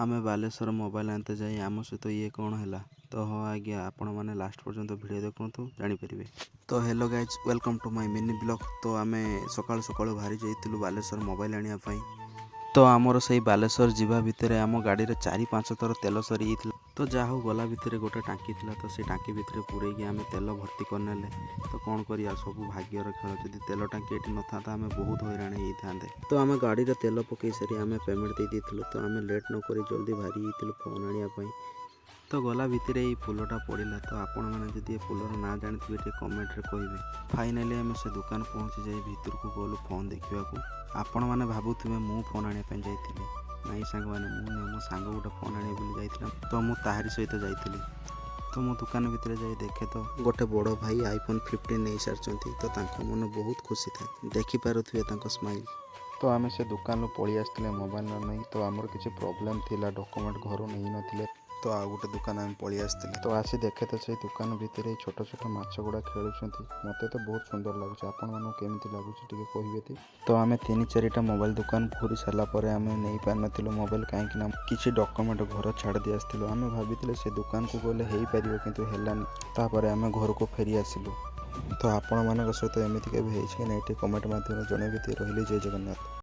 ଆମେ ବାଲେଶ୍ୱର ମୋବାଇଲ ଆଣିତେ ଯାଇ ଆମ ସହିତ ଇଏ କ'ଣ ହେଲା। ତ ହଁ ଆଜ୍ଞା, ଆପଣମାନେ ଲାଷ୍ଟ ପର୍ଯ୍ୟନ୍ତ ଭିଡ଼ିଓ ଦେଖନ୍ତୁ, ଜାଣିପାରିବେ। ତ hello guys, welcome to my mini vlog। ତ ଆମେ ସକାଳୁ ସକାଳୁ ବାହାରି ଯାଇଥିଲୁ ବାଲେଶ୍ୱର ମୋବାଇଲ ଆଣିବା ପାଇଁ। ତ ଆମର ସେଇ ବାଲେଶ୍ୱର ଯିବା ଭିତରେ ଆମ ଗାଡ଼ିରେ ଚାରି ପାଞ୍ଚ ଥର ତେଲ ସରିଯାଇଥିଲା। ତ ଯାହା ହଉ, ଗଲା ଭିତରେ ଗୋଟେ ଟାଙ୍କି ଥିଲା, ତ ସେଇ ଟାଙ୍କି ଭିତରେ ପୁରେଇକି ଆମେ ତେଲ ଭର୍ତ୍ତି କରିନେଲେ। ତ କ'ଣ କରିବା, ସବୁ ଭାଗ୍ୟର ଖେଳ। ଯଦି ତେଲ ଟାଙ୍କି ଏଠି ନଥାନ୍ତା, ଆମେ ବହୁତ ହଇରାଣ ହେଇଥାନ୍ତେ। ତ ଆମେ ଗାଡ଼ିରେ ତେଲ ପକେଇ ସାରି ଆମେ ପେମେଣ୍ଟ ଦେଇ ଦେଇଥିଲୁ। ତ ଆମେ ଲେଟ୍ ନ କରି ଜଲ୍ଦି ବାହାରି ଯାଇଥିଲୁ ଫୋନ୍ ଆଣିବା ପାଇଁ। ତ ଗଲା ଭିତରେ ଏଇ ଫୁଲଟା ପଡ଼ିଲା। ତ ଆପଣମାନେ ଯଦି ଏ ଫୁଲର ନାଁ ଜାଣିଥିବେ, ଟିକେ କମେଣ୍ଟରେ କହିବେ। ଫାଇନାଲି ଆମେ ସେ ଦୋକାନ ପହଞ୍ଚି ଯାଇ ଭିତରକୁ ଗଲୁ ଫୋନ୍ ଦେଖିବାକୁ। ଆପଣମାନେ ଭାବୁଥିବେ ମୁଁ ଫୋନ୍ ଆଣିବା ପାଇଁ ଯାଇଥିଲି। ନାଇଁ ସାଙ୍ଗମାନେ, ମୁଁ ନୁହେଁ, ମୋ ସାଙ୍ଗ ଗୋଟେ ଫୋନ୍ ଆଣିବ ବୋଲି ଯାଇଥିଲା, ତ ମୁଁ ତାହାରି ସହିତ ଯାଇଥିଲି। ତ ମୁଁ ଦୋକାନ ଭିତରେ ଯାଇ ଦେଖେ ତ ଗୋଟେ ବଡ଼ ଭାଇ ଆଇଫୋନ୍ 15 ନେଇସାରିଛନ୍ତି। ତ ତାଙ୍କ ମନ ବହୁତ ଖୁସି ଥାଏ, ଦେଖିପାରୁଥିବେ ତାଙ୍କ ସ୍ମାଇଲ୍। ତ ଆମେ ସେ ଦୋକାନରୁ ପଳେଇ ଆସିଥିଲେ ମୋବାଇଲ ନ ନେଇ। ତ ଆମର କିଛି ପ୍ରୋବ୍ଲେମ୍ ଥିଲା, ଡକୁମେଣ୍ଟ ଘରୁ ନେଇନଥିଲେ। ତ ଆଉ ଗୋଟେ ଦୋକାନ ଆମେ ପଳେଇ ଆସିଥିଲେ। ତ ଆସି ଦେଖେ ତ ସେଇ ଦୋକାନ ଭିତରେ ଏଇ ଛୋଟ ଛୋଟ ମାଛ ଗୁଡ଼ା ଖେଳୁଛନ୍ତି। ମୋତେ ତ ବହୁତ ସୁନ୍ଦର ଲାଗୁଛି। ଆପଣମାନଙ୍କୁ କେମିତି ଲାଗୁଛି, ଟିକେ କହିବେ ତି? ତ ଆମେ ତିନି ଚାରିଟା ମୋବାଇଲ ଦୋକାନ ଘୁରି ସାରିଲା ପରେ ଆମେ ନେଇପାରିନଥିଲୁ ମୋବାଇଲ, କାହିଁକି ନା କିଛି ଡକୁମେଣ୍ଟ ଘର ଛାଡ଼ି ଦେଇ ଆସିଥିଲୁ। ଆମେ ଭାବିଥିଲେ ସେ ଦୋକାନକୁ ଗଲେ ହେଇପାରିବ, କିନ୍ତୁ ହେଲାନି। ତାପରେ ଆମେ ଘରକୁ ଫେରି ଆସିଲୁ। ତ ଆପଣମାନଙ୍କ ସହିତ ଏମିତି କେବେ ହେଇଛି କି ନାହିଁ, ଟିକେ କମେଣ୍ଟ ମାଧ୍ୟମରେ ଜଣେଇବେ। ରହିଲି, ଜୟ ଜଗନ୍ନାଥ।